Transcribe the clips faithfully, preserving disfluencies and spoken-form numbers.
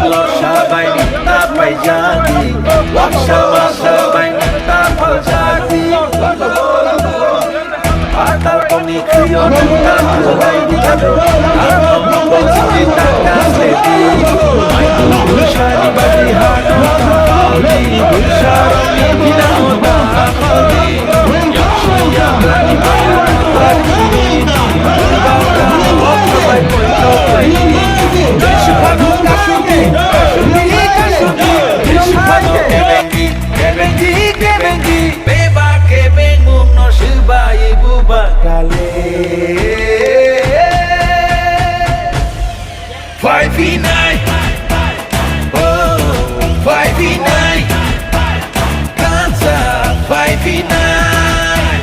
Lorsa bai ta paijadi, lorsa masa bai ta paljadi. Atal koni khuyo ta khulai di jadu, atal koni khuyo ta khulai di jadu. Atal koni khuyo ta khulai di jadu, atal koni khuyo ta khulai di jadu. Five v nine. Oh, five v nine. Kansa five v nine.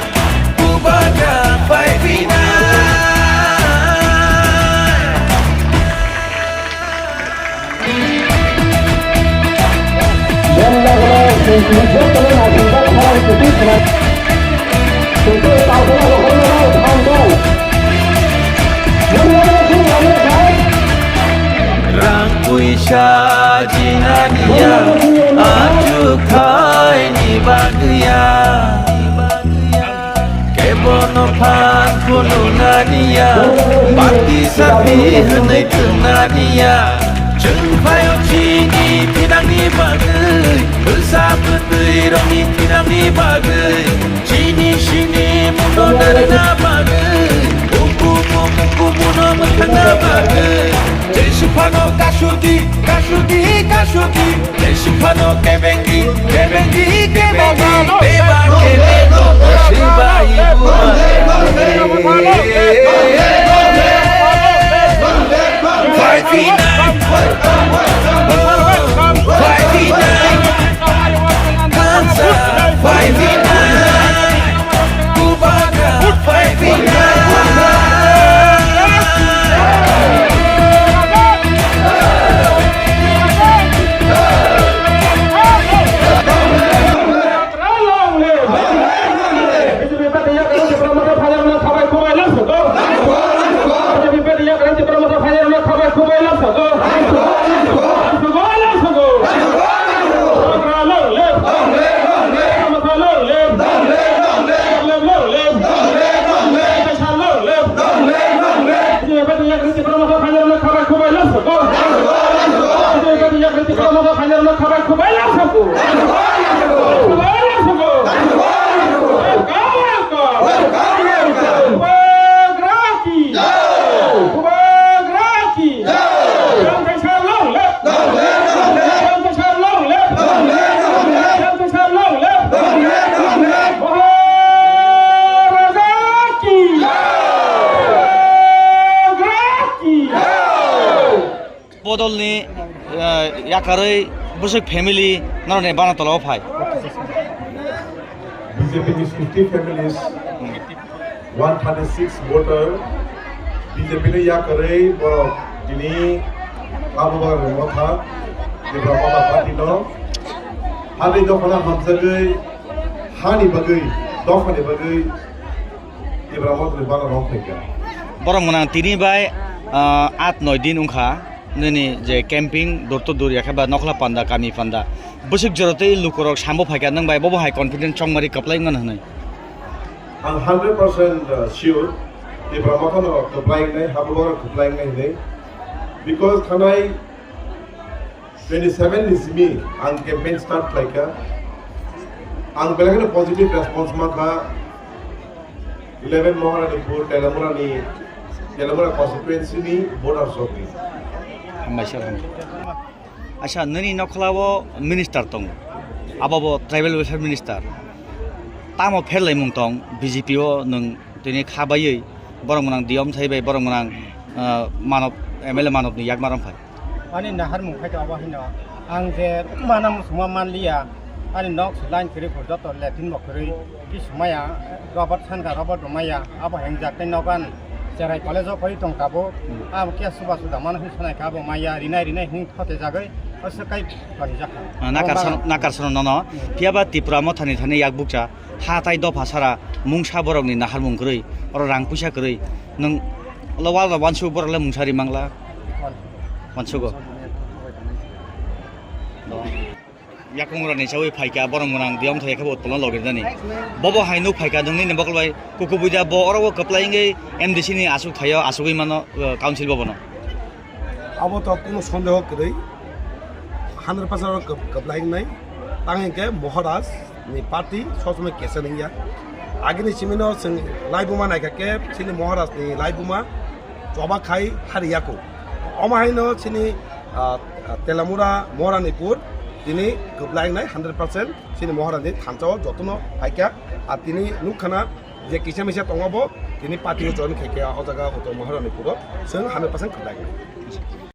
Bubagra five v nine. Rang puisa jinaniya, achu khaini bagwiya. Kebono phan khulunaniya, party sathi hwnwi thwngnaniya. Chwng phaio chini thinangni bagwi, bwsa bwtwi rokni thinangni bagwi. Chini sini muno narwkna bagwi, ukumu mukumu no mwthangna bagwi. Jai Sifano kasuti, kasuti, kasuti. Jai Sifano kebengi, kebengi, kebengi. Beba kebeno, sibai bubai. Five v nine. Five v nine. Kansa five v nine. Bubagra five v nine. Bodolni, eh, yakarwi bwswk family norokni bana tolao phai. B J P ni sixty families, one thirty-six voter, B J P ni yakarwi borok tini abo bagwi motha, Tipra Motha Party no, hani dophano hamjagwi, hani bagwi, dophani bagwi, Tipra Motha ni bana rok phaikha. Borok mwnang tini bai, ah, at noi din wngkha. Nini je camping door to door ya khe ba nokla panda, kami panda. Bwswk jora tei lukurok sambo phaikha, nwng bai bobo hai confident chongmari kwplai wngmano hwnwi. Ang hundred percent sure, Tipra Motha no kwplai wngnai, habo borok kwplai wngnai hwnwi. Because thanai twenty-seven ni simi ang campaign start khlaikha. Ang belai kheno positive response mankha. Eleven Maharanipur, Telamura ni, Telamura constituency ni voters rok ni. Hambai sir, hambai. Acha, nini nokhlao minister tongo. Abo bo tribal welfare minister. Tamo pherlaimung tong B J P o nwng tini kha baiwi borok mwnang D M thai bai borok mwnang, ah, manob, M L A manob ni yakmar wng phai. Ani naharmung khaito abo hino. Ang je mana muchungma manliya, ani nok se line kwrwi phuru joto latrine bo kwrwi, ki sumaya, rubber sanka, rubber dumaya, abo hengjak tei nogan cherai college o koi tong tabuk. Hmm. Abo khe suba suda mano hwn sanai kha abo maya, rinai rinai hwn thote jagwi, o se kai tonijak kha. Ah, nakar san-, nakar sano nono. Hmm. Phiya ba Tipra Mothani thani yak bukcha, ha tai dopha sara, mungsa borokni naharmung kwrwi, oro rang puisa kwrwi, nwng lo wal rok wansuk borok le mungsa ri mangla. Wansugo. Yakung rani sawi phaika borok mwnang diyom thai khe bo utpolno logir jani. Bobo hai nuk phaika nungni ni bokol bai kukubuida bo oro kwplai wngwi M D C ni asuk thaio asugwi mano, uh, council bobono. Abo to kuno sondeho kwrwi, hundred percent oro kwp-, kwplai wngnai. Tang hinkhe Maharaj ni party sob somoi kesa wngya. Agini simino chwng laibuma naikha khe chini Maharaj ni laibuma choba khai hari yaku. Omo haino chini, ah, Telamura Moranipur tini kwplai wngnai hundred percent chini Maharaj ni thansa o jotono phaikha. Ar tini nukkhana je kisa misa tongo bo tini party o join khaikha o jaga Uttor Maharani puro chwng hundred percent kwplai wngnai.